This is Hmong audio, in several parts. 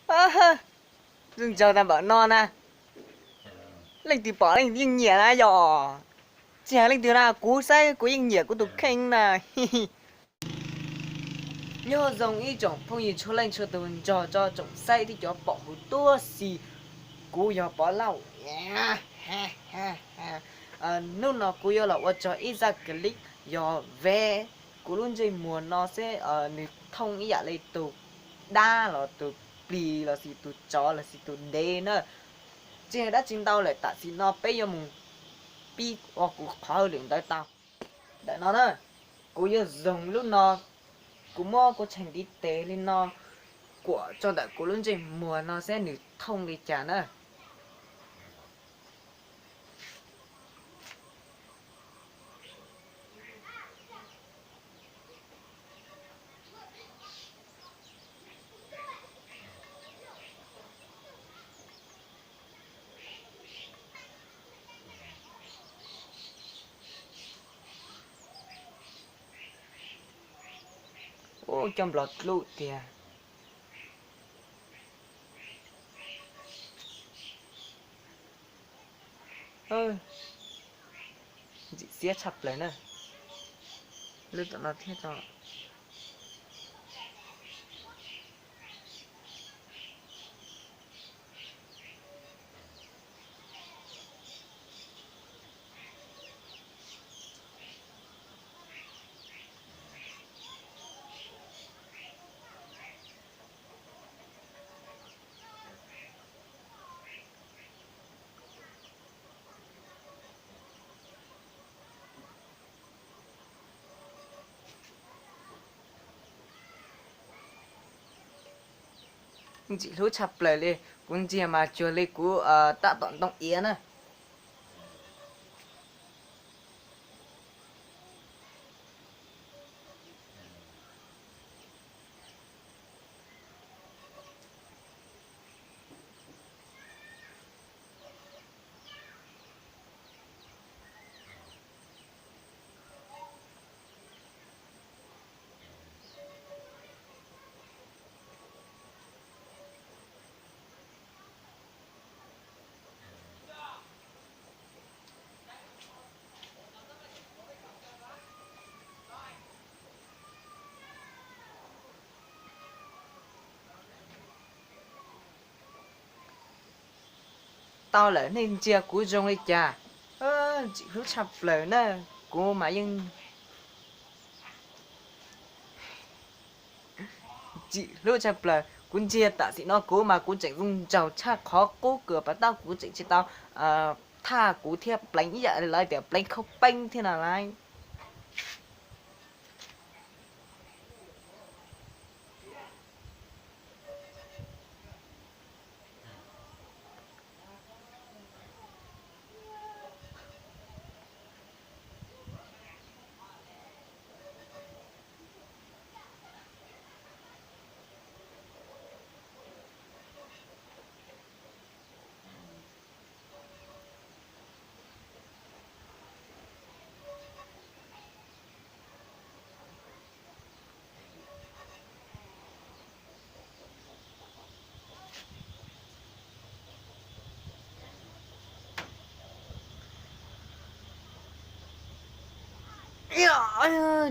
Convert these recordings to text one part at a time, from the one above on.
Pab, zoo nraug tag npaum no na, leej twg pom leej twg yeej nyiam na yom. Tsis hais leej twg na, kuv saib kuv yeej nyiam kuv tus kheej na. Nyob zoo ib tsoom phooj ywg txhua leej txhua tus nrog rau tsoom saib thiab cov pom huv tuab si, kuv yog Pov Lauj. Hnub no kuv yuav los ua txog ib zaj clip yog ve kuv lub ntsej muag no seb nws thooj ib yam li tus dab los tus plis los sis tus tsov los sis tus dev na. Tsis hais dab tsi ntau lawm, tam sim no peb yuav mus pib ua kuv qhov hauj lwm ntawd tau. Ntawm no na, kuv yuav zoo lub no, kuv muab kuv txhais ntiv tes li no kuam rau ntawm kuv lub ntsej muag no seb nws thooj li cas na. Ub, coj nplos dlub tiag. Ntxim xiab tshaj plaws na. Lub tom no thiab tau. Ntxim hlub tshaj plaws li, kuv ntsia mas cuag li kuv tab tom ntoo iav na. Tau lawm, nej ntsia kuv zoo li cas? Ntxim hlub tshaj plaws na, kuv mas yeej ntxim hlub tshaj plaws. Kuv ntsia tam sim no kuv mas kuv tseem zoo nraug tshaj qhov qub kawg, pas tab kuv tseem tsis tau thaj kuv thiab pleev ib yam li lawv tias pleev khaub peeb thiab no lauj.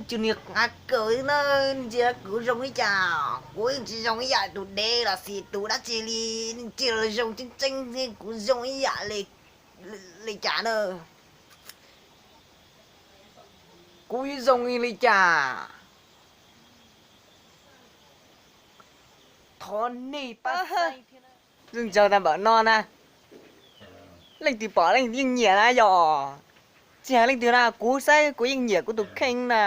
Cov niag qav kaws na, ntsia kuv zoo li cas? Kuv yeej tsis zoo ib yam tus dev los sis tus dab tsi li, ntsia zoo tseeb tseeb xwb, kuv zoo ib yam li cas na? Kuv zoo li cas? Thov nej pab. Zoo nraug tag npaum no na, leej twg pom leej twg yeej nyiam na yom. Tsis hais leej twg na, kuv saib kuv yeej nyiam kuv tus kheej na.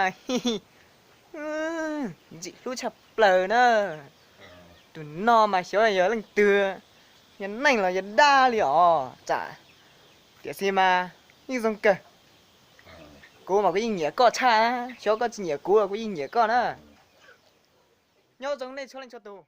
Ntxim hlub tshaj plaws na. Tus no mas xyov yog leej twg, yog neeg los yog dab li os tsam. Tiam sis mas yeej zoo kawg. Kuv mas kuv yeej nyiam koj tshaj, xyov koj tsis nyiam kuv los kuv yeej nyiam koj na. Nyob zoo nej txhua leej txhua tus.